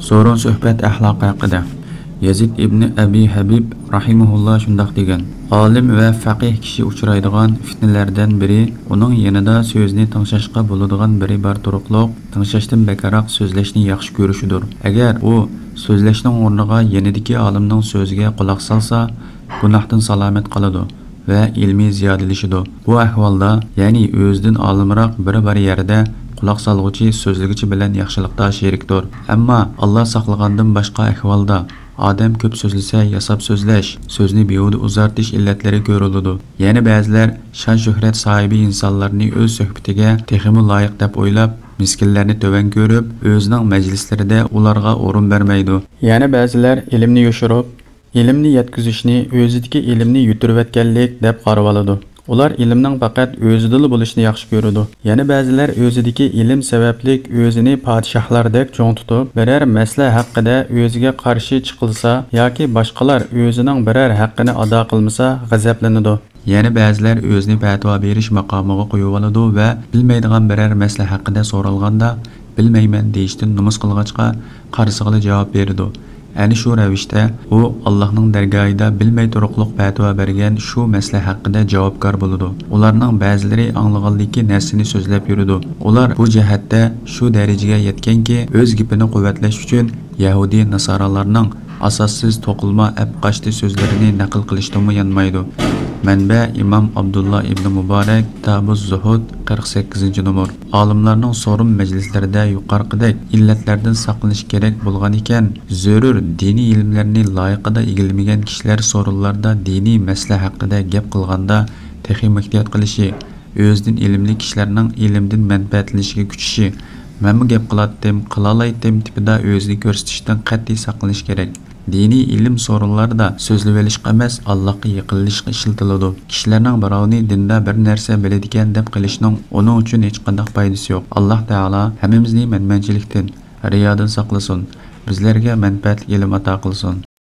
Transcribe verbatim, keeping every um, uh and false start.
سورۇن سۆھبەت ئەخلاقى ھەققىدە. يەزىد ئىبنى ئەبى ھەبىب راھىمەھۇللا شۇنداق دېگەن: ئالىم ۋە فەقىھ كىشى ئۇچرايدىغان پىتنىلەردىن بىرى ئۇنىڭ يېنىدا سۆزىنى تىڭشاشقا بولىدىغان بىرى بار تۇرۇقلۇق، تىڭشاشتىن بەكرەك سۆزلەشنى ياخشى كۆرۈشىدۇر. ئەگەر ئۇ سۆزلەشنىڭ ئورنىغا يېنىدىكى ئالىمنىڭ سۆزىگە قۇلاق سالسا، گۇناھتىن سالامەت قالىدۇ ۋە ئىلمى زىيادىلىشىدۇ. بۇ ئەھۋالدا، يەنى ئۆزىدىن ئالىمراق بىرى بار يەردە قۇلاق سالغۇچى سۆزلىگۈچى بىلەن ياخشىلىقتا شېرىكتۇر. ئەمما ئاللا ساقلىغاندىن باشقا ئەھۋالدا، ئادەم كۆپ سۆزلىسە، ياساپ سۆزلەش، سۆزنى بىھۇدە ئۇزارتىش ئىللەتلىرى كۆرۈلىدۇ. يەنە بەزىلەر شان-شۆھرەت ساھىبى ئىنسانلارنى ئۆز سۆھبىتىگە تېخىمۇ لايىق دەپ ئويلاپ، مىسكىنلەرنى تۆۋەن كۆرۈپ، ئۆزىنىڭ مەجلىسلىرىدە ئۇلارغا ئورۇن بەرمەيدۇ. يەنە بەزىلەر ئىلىمنى يوشۇرۇپ، ئىلىمنى يەتكۈزۈشنى ئۆزىدىكى ئىلىمنى يۈتۈرۈۋەتكەنلىك دەپ قارىۋالىدۇ. ئۇلار ئىلىمنىڭ پەقەت ئۆزىدىلا بولۇشىنى ياخشى كۆرىدۇ. يەنە بەزىلەر ئۆزىدىكى ئىلىم سەۋەبلىك ئۆزىنى پادىشاھلاردەك چوڭ تۇتۇپ، بىرەر مەسىلە ھەققىدە ئۆزىگە قارشى چىقىلسا ياكى باشقىلار ئۆزىنىڭ بىرەر ھەققىنى ئادا قىلمىسا غەزەپلىنىدۇ. يەنە بەزىلەر ئۆزىنى پەتىۋا بېرىش ماقامىغا قويۇۋالىدۇ ۋە بىلمەيدىغان بىرەر مەسىلە ھەققىدە سورالغاندا، بىلمەيمەن دېيىشتىن نومۇس قىلغاچقا، قارىسىغىلا جاۋاب بېرىدۇ. ئەنە شۇ رەۋىشتە ئۇ ئاللاھنىڭ دەرگاھىدا بىلمەي تۇرۇقلۇق پەتىۋا بەرگەن شۇ مەسىلە ھەققىدە جاۋابكار بولىدۇ. ئۇلارنىڭ بەزىلىرى ئاڭلىغانلىكى نەرسىنى سۆزلەپ يۈرىدۇ. ئۇلار بۇ جەھەتتە شۇ دەرىجىگە يەتكەنكى، ئۆز گېپىنى قۇۋۋەتلەش ئۈچۈن يەھۇدىي ناسارالارنىڭ ئاساسسىز توقۇلما ئەپقاچتى سۆزلىرىنى نەقىل قىلىشتىنمۇ يانمايدۇ. مەنبە: ئىمام ئابدۇللا ئىبنى مۇبارەك، كىتابۇز زۇھۇد، قىرىق سەككىزىنچى نومۇر. ئالىملارنىڭ سورۇن مەجلىسلىرىدە يۇقىرىقىدەك ئىللەتلەردىن ساقلىنىش كېرەك بولغانىكەن، زۆرۈر دىنىي ئىلىملەرنى لايىقىدا ئىگىلىمىگەن كىشىلەر سورۇنلاردا دىنىي مەسىلە ھەققىدە گەپ قىلغاندا تېخىمۇ ئېھتىيات قىلىشى، ئۆزىدىن ئىلىملىك كىشىلەرنىڭ ئىلىمدىن مەنپەئەتلىنىشىگە كۈچىشى، مەنمۇ گەپ قىلاتتىم، قىلالايتتىم تىپىدا ئۆزىنى كۆرسىتىشتىن قەتئىي ساقلىنىش كېرەك. دىنىي ئىلىم سورۇنلاردا سۆزلىۋېلىشقا ئەمەس، ئاللاھقا يېقىنلىشىشقا ئىشلىتىلىدۇ. كىشىلەرنىڭ بىراۋنى دىندا بىر نەرسە بىلىدىكەن دەپ قىلىشنىڭ ئۇنىڭ ئۈچۈن ھېچقانداق پايدىسى يوق. ئاللاھ تائالا ھەممىمىزنى مەنمەنچىلىكتىن، رىيادىن ساقلىسۇن، بىزلەرگە مەنپەئەتلىك ئىلىم ئاتا قىلسۇن.